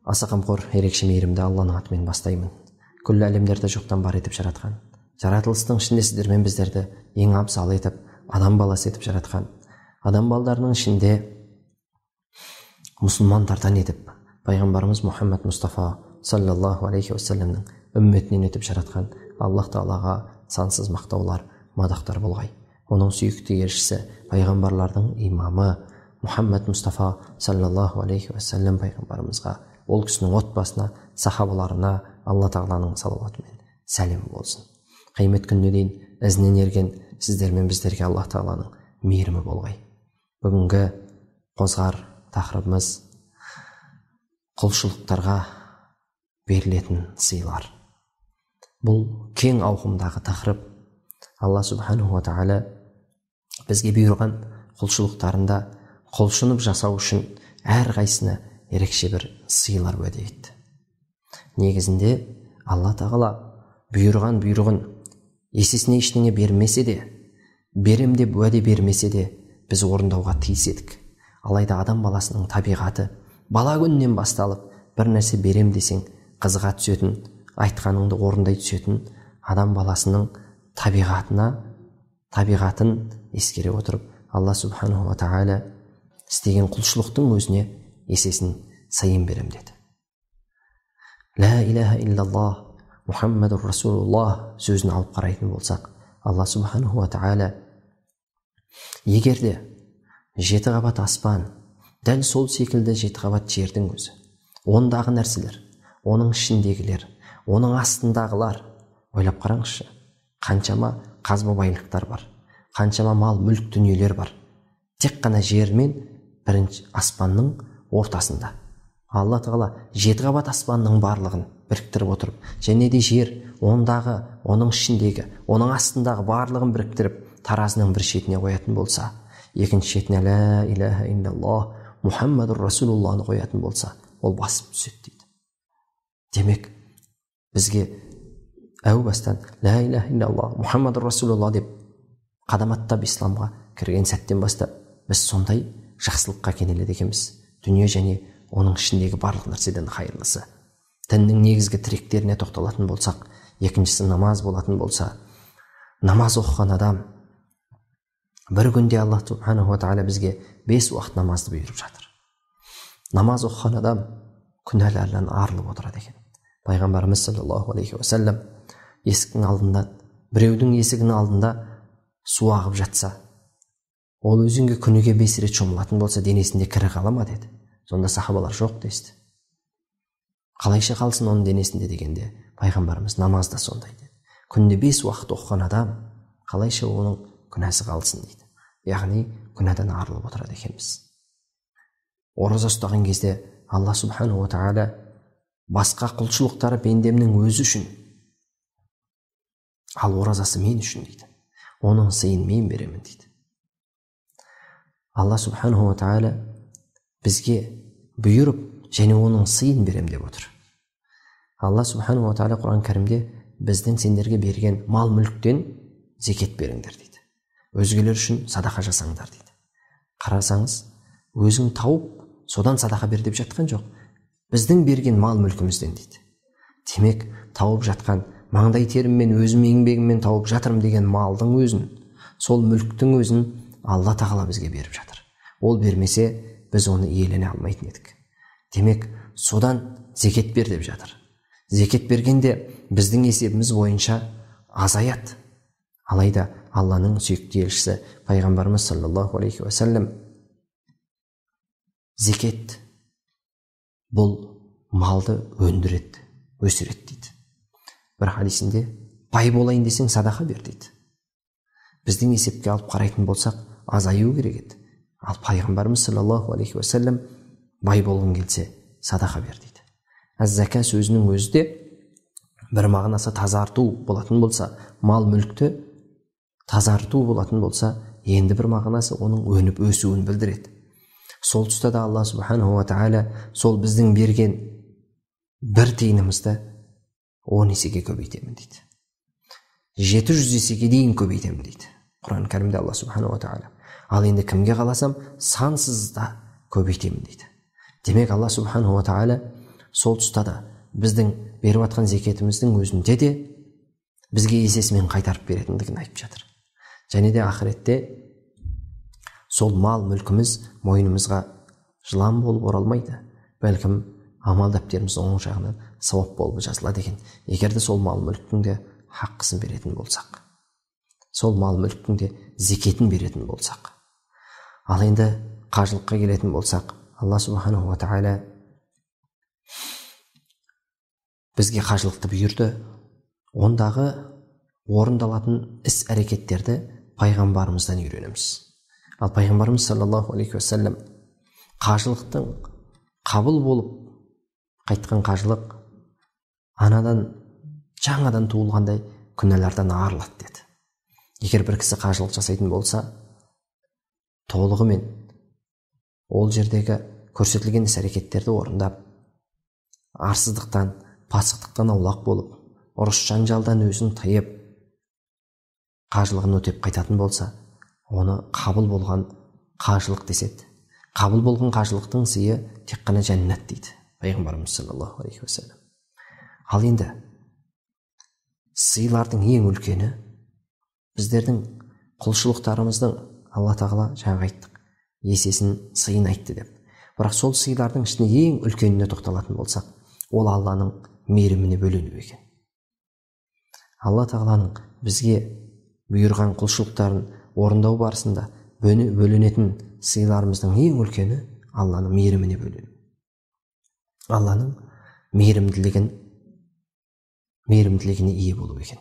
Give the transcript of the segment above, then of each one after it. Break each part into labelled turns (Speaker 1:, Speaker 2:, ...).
Speaker 1: Аса қамқор, ерекше мейірімді Алланың атымен бастаймын. Күллі әлемдерді жоқтан бар етіп жаратқан, жаратылыстың ішінде сіздер мен біздерді ең абзал етіп, адам баласы етіп жаратқан, адам балдарының ішінде мұсылмандардан етіп, пайғамбарымыз Мұхаммад Мұстафа саллаллаху алейхи уассаламның үмметінен етіп жаратқан Аллах тағалаға сансыз мақтаулар, мадақтар болғай. Оның сүйікті елшісі, пайғамбарлардың имамы Мұхаммад Мұстафа саллаллаху алейхи уассалам пайғамбарымызға, ол кісінің отбасына, сахабаларына Алла тағаланың салауаты мен сәлемі болсын. Қиямет күніне дейін ізінен ерген сіздер мен біздерге Алла тағаланың мейірімі болғай. Бүгінгі қозғар тақырыбымыз құлшылықтарға берілетін сыйлар. Бұл кең ауқымдағы тақырып. Алла субханаху ва тағала бізге бұйырған құлшылықтарында құлшынып жасау үшін әрқайсысына ерекше бір сыйлар уәде етті. Негізінде Алла тағала бұйырған бұйрығын есесіне ештеңе бермесе де, берем деп уәде бермесе де, біз орындауға тиіс едік. Алайда адам баласының табиғаты бала күнінен басталып, бір нәрсе берем десең қызыға түсетін, айтқаныңды орындай түсетін адам баласының табиғатын ескере отырып, Алла субханаху ва тағала істеген құлшылықтың өзіне есесін сайын берем деді. Ла илаха иллаллах Мұхаммадур Расулуллах сөзін алып қарайтын болсақ, Алла субханаху ва тағала егер де жеті қабат аспан, дәл сол секілді жеті қабат жердің өзі, ондағы нәрселер, оның ішіндегілер, оның астындағылар, ойлап қараңызшы, қаншама қазба байлықтар бар, қаншама мал, мүлік, дүниелер бар. Тек қана жер мен бірінші аспанның ортасында Алла тағала жеті қабат аспанның барлығын біріктіріп отырып, және де жер, ондағы, оның ішіндегі, оның астындағы барлығын біріктіріп таразының бір шетіне қоятын болса, екінші шетіне ла илаха иллаллах Мұхаммадур Расулуллахны қоятын болса, ол басып түседі дейді. Демек, бізге әу бастан ла илаха иллаллах Мұхаммадур Расулуллах деп қадам аттап исламға кірген сәттен бастап біз сондай жақсылыққа кенеледі екенбіз. Дүние және оның ішіндегі барлық нәрседен хайырлысы. Діннің негізгі тіректеріне тоқталатын болсақ, екіншісі намаз болатын болса, намаз оқыған адам бір күнде Аллах субханаху ва тағала бізге 5 уақыт намазды бұйырып жатыр. Намаз оқыған адам күнәларынан арылып отырады екен. Пайғамбарымыз саллаллаху алейхи уассалам есіктің алдында, біреудің есігінің алдында су ағып жатса, ол өзенге күніге 5 рет шомылатын болса, денесінде кірі қала ма деді. Сонда сахабалар жоқ десті. Қалайша қалсын оның денесінде дегенде, пайғамбарымыз намаз да сондай деді. Күнде 5 уақыт оқыған адам қалайша оның күнәсі қалсын дейді. Яғни күнәдан арылып отырады екенбіз. Ораза ұстаған кезде Алла субханаху ва тағала басқа құлшылықтары пендемнің өзі үшін, ал оразасы мен үшін дейді. Оның сыйын мен беремін дейді. Алла субханаху ва тағала бізге бұйырып және оның сыйын берем деп отыр. Алла субханаху ва тағала Құран кәрімде біздің сендерге берген мал мүліктен зекет беріңдер дейді. Өзгелер үшін садақа жасаңдар дейді. Қарасаңыз, өзің тауып содан садақа бер деп жатқан жоқ. Біздің берген мал мүлкімізден дейді. Демек, тауып жатқан, маңдай теріммен, өзім еңбегіммен тауып жатырмын деген малдың өзін, сол мүліктің өзін Алла тағала бізге беріп жатыр. Ол бермесе, біз оны иелене алмайтын едік. Демек, содан зекет бер деп жатыр. Зекет бергенде біздің есебіміз бойынша азаяды. Алайда Алланың сүйікті елшісі пайғамбарымыз саллаллаху алейхи уассалам зекет бұл малды өндіреді, өсіреді дейді. Бір хадисінде бай болайын десең садақа бер дейді. Біздің есепке алып қарайтын болсақ, азаю керек еді. Ал пайғамбарымыз саллаллаху алейхи уассалам бай болғың келсе садақа бер дейді. Әз-зака сөзінің өзі де бір мағынасы тазарту болатын болса, мал мүлікті тазарту болатын болса, енді бір мағынасы оның өніп өсуін білдіреді. Сол тұста да Алла субханаху ва тағала сол біздің берген бір тиынымызды 10 есеге көбейтемін дейді. 700 есеге дейін көбейтемін дейді. Құран кәрімде Алла субханаху ва тағала. Ал енді кімге қаласам, сансыз да көбейтемін дейді. Демек, Алла субханаху ва тағала Сол тұста да біздің беріп жатқан зекетіміздің өзінде де бізге есесімен қайтарып беретіндігін айтып жатыр. Және де ақыретте сол мал мүлкіміз мойнымызға жылан болып оралмайды, бәлкім амал дәптеріміз оң жағынан сауап болып жазылады екен. Егер де сол мал мүліктің де хаққысын беретін болсақ, сол мал мүліктің де зекетін беретін болсақ. Ал енді қажылыққа келетін болсақ, Алла субханаху ва тағала бізге қажылықты бұйырды. Ондағы орындалатын іс әрекеттерді пайғамбарымыздан үйренеміз. Ал пайғамбарымыз саллаллаху алейхи уассалам қажылықтың қабыл болып қайтқан қажылық анадан жаңадан туылғандай күнәлардан арылады деді. Егер бір кісі қажылық жасайтын болса, толығымен ол жердегі көрсетілген іс әрекеттерді орындап, арсыздықтан, пасықтықтан аулақ болып, ұрыс жанжалдан өзін тыйып, қажылығын өтеп қайтатын болса, оны қабыл болған қажылық деседі. Қабыл болған қажылықтың сыйы тек қана жәннат дейді пайғамбарымыз саллаллаху алейхи уассалам. Ал енді сыйлардың ең үлкені біздердің құлшылықтарымыздың, Алла тағала жаңа айттық, есесін, сыйын айтты деп. Бірақ сол сыйлардың ішінде ең үлкеніне тоқталатын болсақ, ол Алланың мейіріміне бөлену екен. Алла тағаланың бізге бұйырған құлшылықтарын орындау барысында бөленетін сыйларымыздың ең үлкені Алланың мейіріміне бөлену. Алланың мейірімділігіне ие болу екен.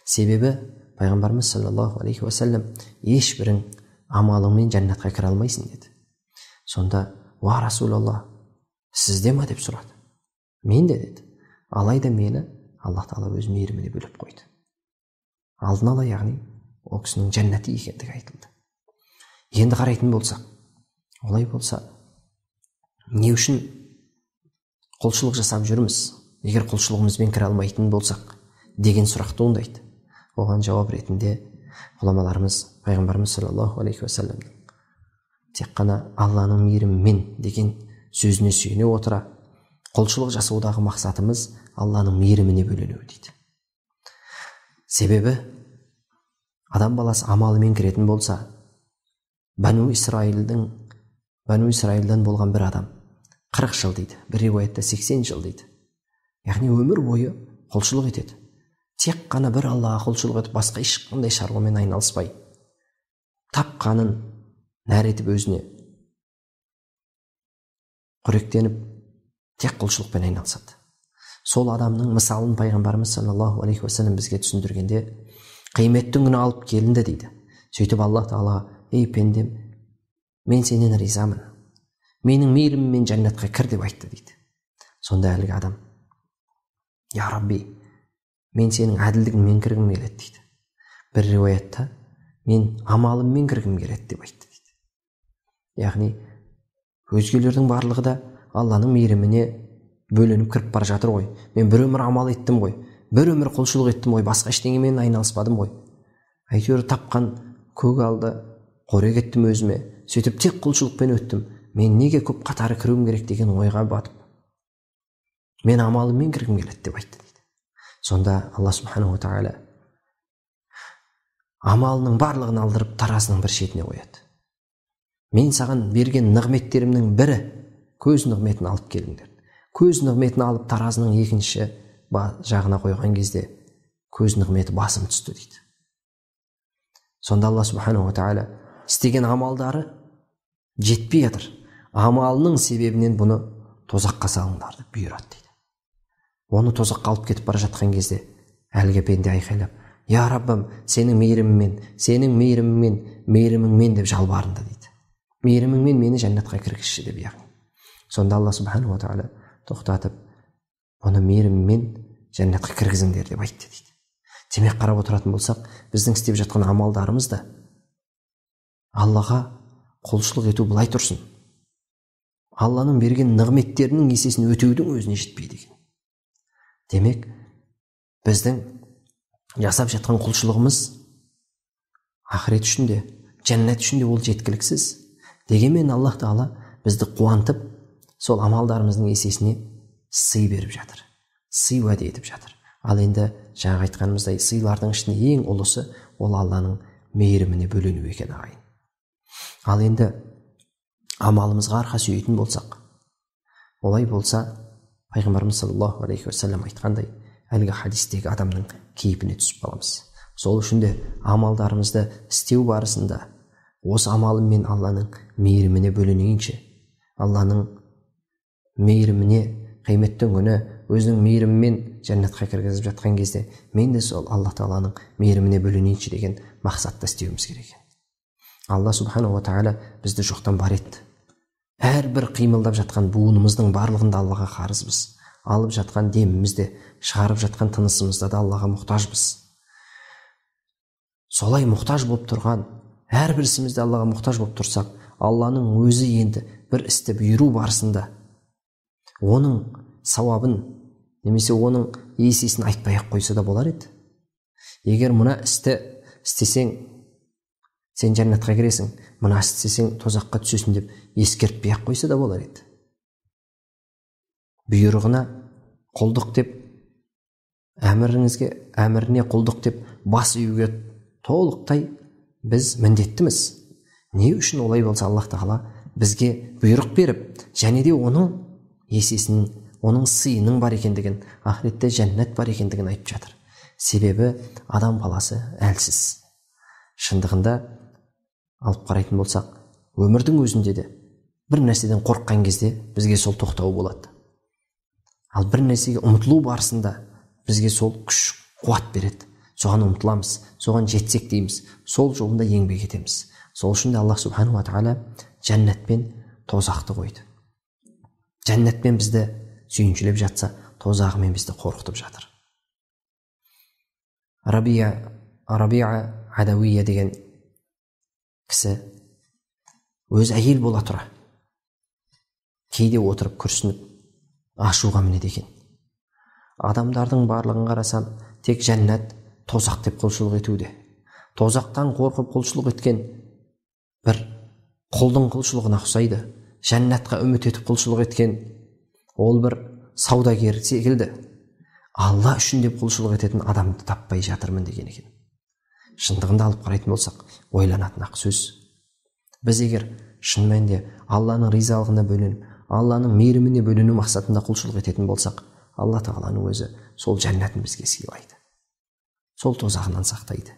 Speaker 1: Себебі пайғамбарымыз саллаллаху алейхи уассалам ешбірің амалыңмен жәннатқа кіре алмайсың деді. Сонда уа Расулаллах, сізде ма деп сұрады. Мен де деді. Алайда мені Аллах тағала өз мейіріміне бөліп қойды. Алдын ала, яғни ол кісінің жәннати екендігі айтылды. Енді қарайтын болсақ, олай болса, не үшін құлшылық жасап жүрміз, егер құлшылығымызбен кіре алмайтын болсақ деген сұрақ туындайды. Оған жауап ретінде ғұламаларымыз пайғамбарымыз саллаллаху алейхи уассаламның тек қана Алланың мейірімімен деген сөзіне сүйене отыра, құлшылық жасаудағы мақсатымыз Алланың мейіріміне бөлену дейді. Себебі адам баласы амалымен кіретін болса, Бану Исраилдан болған бір адам 40 жыл дейді, бір риуаятта 80 жыл дейді. Яғни өмір бойы құлшылық етеді. Тек қана бір Аллаға құлшылық етіп, басқа ешқандай шаруамен айналыспай, тапқанын нәр етіп өзіне қоректеніп, тек құлшылықпен айналысады. Сол адамның мысалын пайғамбарымыз саллаллаху алейхи уассалам бізге түсіндіргенде, қияметтің күні алып келінді дейді. Сөйтіп Аллах тағала, ей пендем, мен сенен ризамын, менің мейіріміммен жәннатқа кір деп айтты дейді. Сонда әлгі адам, я Рабби, мен сенің әділдігіңмен кіргім келеді дейді. Бір риуаятта мен амалыммен кіргім келеді деп айтты дейді. Яғни өзгелердің барлығы да Алланың мейіріміне бөленіп кіріп бара жатыр ғой. Мен бір өмір амал еттім ғой, бір өмір құлшылық еттім ғой, басқа ештеңемен айналыспадым ғой. Әйтеуір тапқан көк алды, қорек еттім өзіме, сөйтіп тек құлшылықпен өттім. Мен неге көп қатары кіруім керек деген ойға батып, мен амалыммен кіргім келеді деп айтты дейді. Сонда Алла субханаху тағала амалының барлығын алдырып таразының бір шетіне қояды. Мен саған берген нығметтерімнің бірі көз нығметін алып келіңдер. Көз нығметін алып таразының екінші жағына қойған кезде көз нығметі басым түсті дейді. Сонда Алла субханаху тағала істеген амалдары жетпей жатыр. Амалының себебінен бұны тозаққа салыңдар деп бұйырады дейді. Оны тозаққа алып кетіп бара жатқан кезде әлгі пенде айқайлап, я Раббым, сенің мейіріміңмен, сенің мейіріміңмен, мейіріміңмен деп жалбарынды дейді. Мейіріміңмен мені жәннатқа кіргізші деп, яғни. Сонда Алла субханаху тағала тоқтатып, оны мейіріммен жәннатқа кіргізіңдер деп айтты дейді. Демек, қарап отыратын болсақ, біздің істеп жатқан амалдарымыз да Аллаға құлшылық ету былай тұрсын, Алланың берген нығметтерінің есесін өтеудің өзіне жетпейді екен. Демек, біздің жасап жатқан құлшылығымыз ақырет үшін де, жәннат үшін де ол жеткіліксіз. Дегенмен Аллах тағала бізді қуантып, сол амалдарымыздың есесіне сый беріп жатыр, сый уәде етіп жатыр. Ал енді жаңа айтқанымыздай, сыйлардың ішінде ең ұлысы ол Алланың мейіріміне бөлену екен, ағайын. Ал енді амалымызға арқа сүйейтін болсақ, олай болса пайғамбарымыз саллаллаху алейхи уассалам айтқандай, әлгі хадистегі адамның кейпіне түсіп қаламыз. Сол үшін де амалдарымызды істеу барысында осы амалыммен Алланың мейіріміне бөленейінші, Алланың мейіріміне қияметтің күні өзінің мейірімімен жәннатқа кіргізіп жатқан кезде мен де сол Алла тағаланың мейіріміне бөленейінші деген мақсатта істеуіміз керек. Алла субханала тағала бізді жоқтан бар етті. Әрбір қимылдап жатқан буынымыздың барлығында Аллаға қарызбыз. Алып жатқан демімізде, шығарып жатқан тынысымызда да Аллаға мұқтажбыз. Солай мұқтаж болып тұрған, әрбір ісімізде Аллаға мұқтаж болып тұрсақ, Алланың өзі енді бір істі бұйыру барысында оның сауабын немесе оның есесін айтпай-ақ қойса да болар еді. Егер мына істі істесең, сен жәннатқа кіресің, мына істі істесең тозаққа түсесің деп ескертпей-ақ қойса да болар еді. Бұйрығына құлдық деп, әміріне құлдық деп бас июге толықтай біз міндеттіміз. Не үшін олай болса Аллах тағала бізге бұйрық беріп, және де оның есесінің, оның сыйының бар екендігін, ақыретте жәннат бар екендігін айтып жатыр. Себебі адам баласы әлсіз. Шындығында алып қарайтын болсақ, өмірдің өзінде де бір нәрседен қорыққан кезде бізге сол тоқтау болады. Ал бір нәрсеге ұмтылу барысында бізге сол күш қуат береді. Соған ұмтыламыз, соған жетсек дейміз, сол жолында еңбек етеміз. Сол үшін де Аллах субханала тағала жәннат пен тозақты қойды. Жәннатпен бізді сүйіншілеп жатса, тозағымен бізді қорқытып жатыр. Рабия Адауия деген кісі өз әйел бола тұра кейде отырып күрсініп ашуға мінеді екен. Адамдардың барлығын қарасам, тек жәннат, тозақ деп құлшылық етуде. Тозақтан қорқып құлшылық еткен бір құлдың құлшылығына ұқсайды. Жәннатқа үміт етіп құлшылық еткен ол бір саудагер секілді. Алла үшін деп құлшылық ететін адамды таппай жатырмын деген екен. Шындығында алып қарайтын болсақ, ойланатын ақ сөз. Біз егер шын мәнінде Алланың ризалығына бөленіп, Алланың мейіріміне бөлену мақсатында құлшылық ететін болсақ, Алла тағаланың өзі сол жәннатын бізге сыйлайды. Сол тозағынан сақтайды.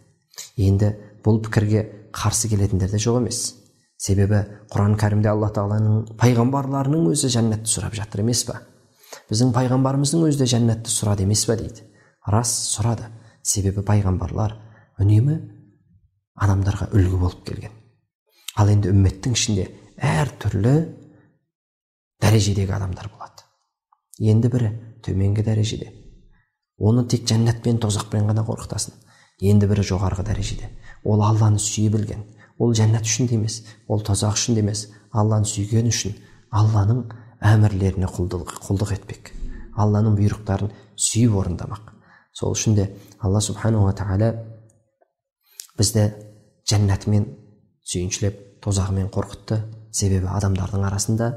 Speaker 1: Енді бұл пікірге қарсы келетіндер де жоқ емес. Себебі Құран кәрімде Алла тағаланың пайғамбарларының өзі жәннатты сұрап жатыр емес па? Біздің пайғамбарымыздың өзі де жәннатты сұрады емес па дейді. Рас, сұрады. Себебі пайғамбарлар үнемі адамдарға үлгі болып келген. Ал енді үмметтің ішінде әртүрлі дәрежедегі адамдар болады. Енді бірі төменгі дәрежеде. Оны тек жәннатпен, тозақпен ғана қорқытасың. Енді бірі жоғарғы дәрежеде. Ол Алланы сүйе білген. Ол жәннат үшін де емес, ол тозақ үшін де емес, Алланы сүйген үшін Алланың әмірлеріне құлдық етпек. Алланың бұйрықтарын сүйіп орындамақ. Сол үшін де Алла субханала тағала бізді жәннатымен сүйіншілеп, тозағымен қорқытты. Себебі адамдардың арасында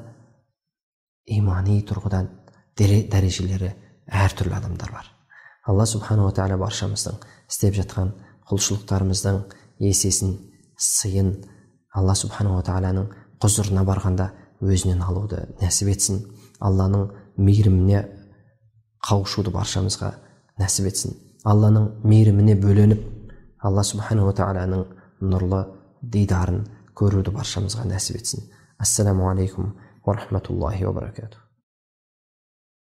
Speaker 1: имани тұрғыдан дәрежелері әртүрлі адамдар бар. Алла субханала тағала баршамыздың істеп жатқан құлшылықтарымыздың есесін, сыйын Алла субханала тағаланың құзырына барғанда өзінен алуды нәсіп етсін. Алланың мейіріміне қауышуды баршамызға нәсіп етсін. Алланың мейіріміне бөленіп, Алла субханала тағаланың нұрлы дидарын көруді баршамызға нәсіп етсін. Ассаламу алейкум уа рахматуллахи уа баракатух.